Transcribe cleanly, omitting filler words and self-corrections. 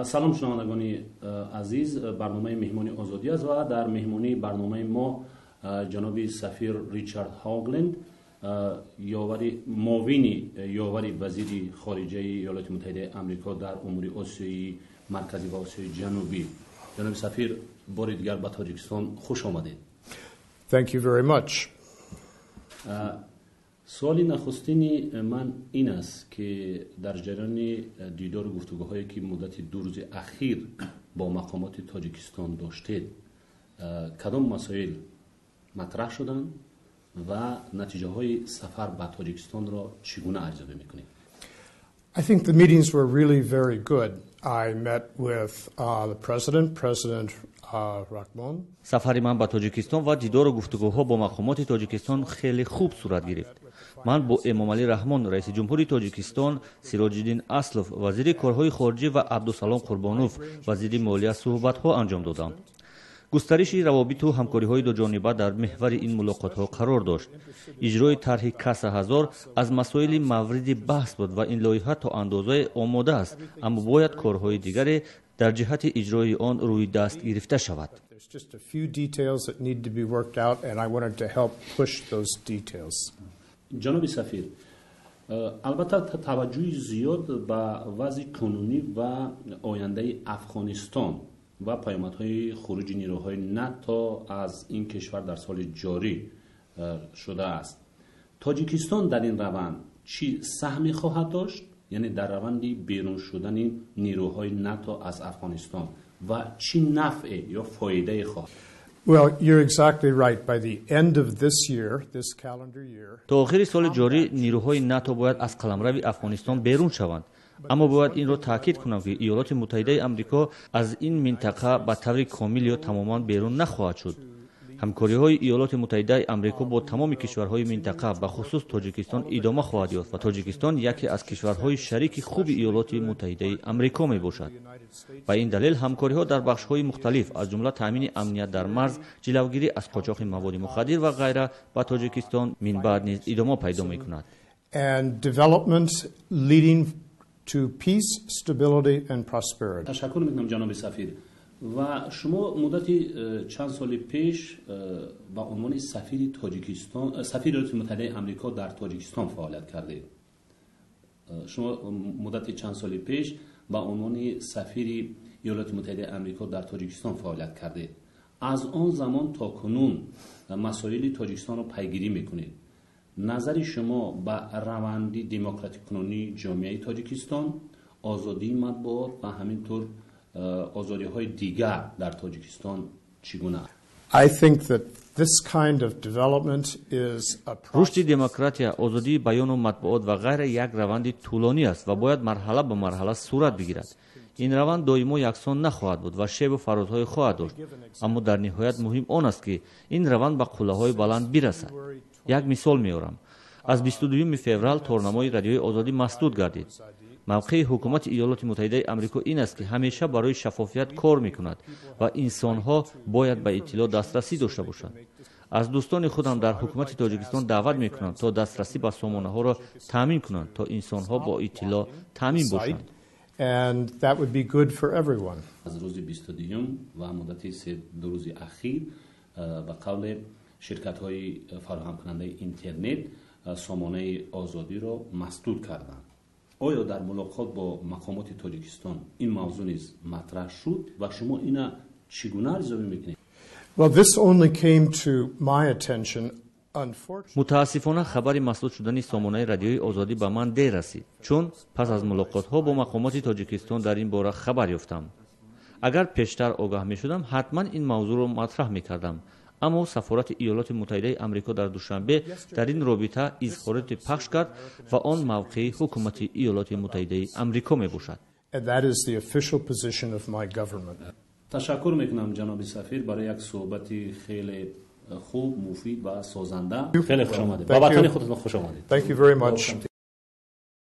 Салом, шунавандагони азиз. Барномаи «Меҳмони Озодӣ» аст ва дар меҳмонии барномаи мо ҷаноби сафир Ричард Ҳогленд, ёвари муовини ёвари вазири хориҷаи Иёлоти Муттаҳидаи Амрико дар умури Осиёи Марказӣ ва Осиёи Ҷанубӣ. Ҷаноби сафир, бори дигар ба Тоҷикистон хуш омадед. Thank you very much. Суоли нахустини ман ин аст, ки дар ҷараёни дидору гуфтугӯҳое, ки муддати 2 рӯзи ахир бо мақомоти Тоҷикистон доштед, кадом масоил матраҳ шуданд ва натиҷаҳои сафар ба Тоҷикистонро чӣ гуна арзёбӣ мекунед? I think the meetings were really very good. I met with the president, President Rahmon. Сафари ман ба Тоҷикистон ва дидору гуфтугӯҳо бо мақомоти Тоҷикистон хеле хуб сурат гирифт. Ман бо Эмомалӣ Раҳмон, раиси ҷумҳури Тоҷикистон, Сироҷиддин Аслов, вазири корҳои хориҷӣ, ва Абдусалом Қурбонов, вазири молия, суҳбатҳо анҷом додам. Густариши равобиту ҳамкориҳои дуҷониба дар меҳвари ин мулоқотҳо қарор дошт. Иҷрои тарҳи Каса 1000 аз масоили мавриди баҳс буд ва ин лоиҳа то андозае омода аст, аммо бояд корҳои дигаре дар ҷиҳати иҷрои он рӯи даст гирифта шавад. There's just a few details that need to be worked out, and I wanted to help push those details. Ҷаноби сафир, албатта, таваҷҷӯҳи зиёд ба вазъи кунунӣ ва ояндаи Афғонистон ва паёмадҳои хуруҷи нерӯҳои НАТО аз ин кишвар дар соли ҷорӣ шудааст. Тоҷикистон дар ин раванд чӣ саҳме хоҳад дошт, яъне дар раванди берун шудани нерӯҳои НАТО аз Афғонистон, ва чӣ нафъе ё фоидае хоҳад Well, you're exactly right. By the end of this year, this calendar year, То охири соли ҷорӣ нирӯҳои НАТО бояд аз қаламрави Афғонистон берун шаванд, аммо бояд инро таъкид кунам, ки Иёлоти Муттаҳидаи Амрико аз ин минтақа ба таври комил ё тамоман берун нахоҳад шуд. Ҳамкориҳои Иёлоти Муттаҳидаи Амрико бо тамоми кишварҳои минтақа, ба хусус Тоҷикистон, идома хоҳад ёфт ва Тоҷикистон яке аз кишварҳои шарики хуби Иёлоти Муттаҳидаи Амрико мебошад. Ба ин далел ҳамкориҳо дар бахшҳои мухталиф, аз ҷумла таъмини амният дар марз, ҷилавгирӣ аз қочоқи маводи мухаддир ва ғайра, ба Тоҷикистон минбаъд низ идома пайдо мекунад. and development leading to peace, stability, and prosperity. Ташаккур мекунам, ҷаноби сафир. Ва шумо муддати чанд соли пеш ба унвони сафири Тоҷикистон, сафири Иёлоти Муттаҳидаи Амрико дар Тоҷикистон фаъолият кардед. Шумо муддати чанд соли пеш ба унвони сафири Иёлоти Муттаҳидаи Амрико дар Тоҷикистон фаъолият кардед. Аз он замон то кунун масоили Тоҷикистонро пайгирӣ мекунед. Назари шумо ба раванди демократикунонии ҷомеаи Тоҷикистон, озодии матбуот ва ҳамин тур озодиҳои дигар дар Тоҷикистон чӣ гуна аст? I think that this kind of development is a Рушди process. демократия, озодии баёну матбуот ва ғайра як раванди тӯлонӣ аст ва бояд марҳала ба марҳала сурат бигирад. Ин раванд доимо яксон нахоҳад буд ва шебу фарозҳое хоҳад дошт, аммо дар ниҳоят муҳим он аст, ки ин раванд ба қуллаҳои баланд бирасад. Як мисол меорам. Аз 22 феврал торнамои Радиои Озодӣ масдуд гардид. Мавқеи ҳукумати Иёлоти Муттаҳидаи Амрико ин аст, ки ҳамеша барои шаффофият кор мекунад ва инсонҳо бояд ба иттилоъ дастрасӣ дошта бошанд. Аз дӯстони худам дар ҳукумати Тоҷикистон даъват мекунам, то дастрасӣ ба сомонаҳоро таъмин кунанд, то инсонҳо бо иттилоъ таъмин бошанд. And that would be good for everyone. Аз рӯзи 22-юм ва муддати 3-ду рӯзи ахир, ба қавле, ширкатҳои фароҳамкунандаи интернет сомонаи Озодиро масдуд карданд. Оё дар мулоқот бо мақомоти Тоҷикистон ин мавзӯъ низ матраҳ шуд ва шумо ина чӣ гуна арзёбӣ мекунед? Well, this only came to my attention, unfortunately. Мутаассифона, хабари масдуд шудани сомонаи Радиои Озодӣ ба ман дер расид, чун пас аз мулоқотҳо бо мақомоти Тоҷикистон дар ин бора хабар ёфтам. Агар пештар огаҳ мешудам, ҳатман ин мавзӯъро матраҳ мекардам, аммо сафорати Иёлоти Муттаҳидаи Амрико дар Душанбе дар ин робита изҳороте пахш кард ва он мавқеи ҳукумати Иёлоти Муттаҳидаи Амрико мебошад. And that is the official position of my government. Ташаккур мекунам, ҷаноби сафир, барои як суҳбати хеле хуб, муфид ва созанда. Хеле хуш омадед. Ба ватани худатон хуш омадед. Thank you very much.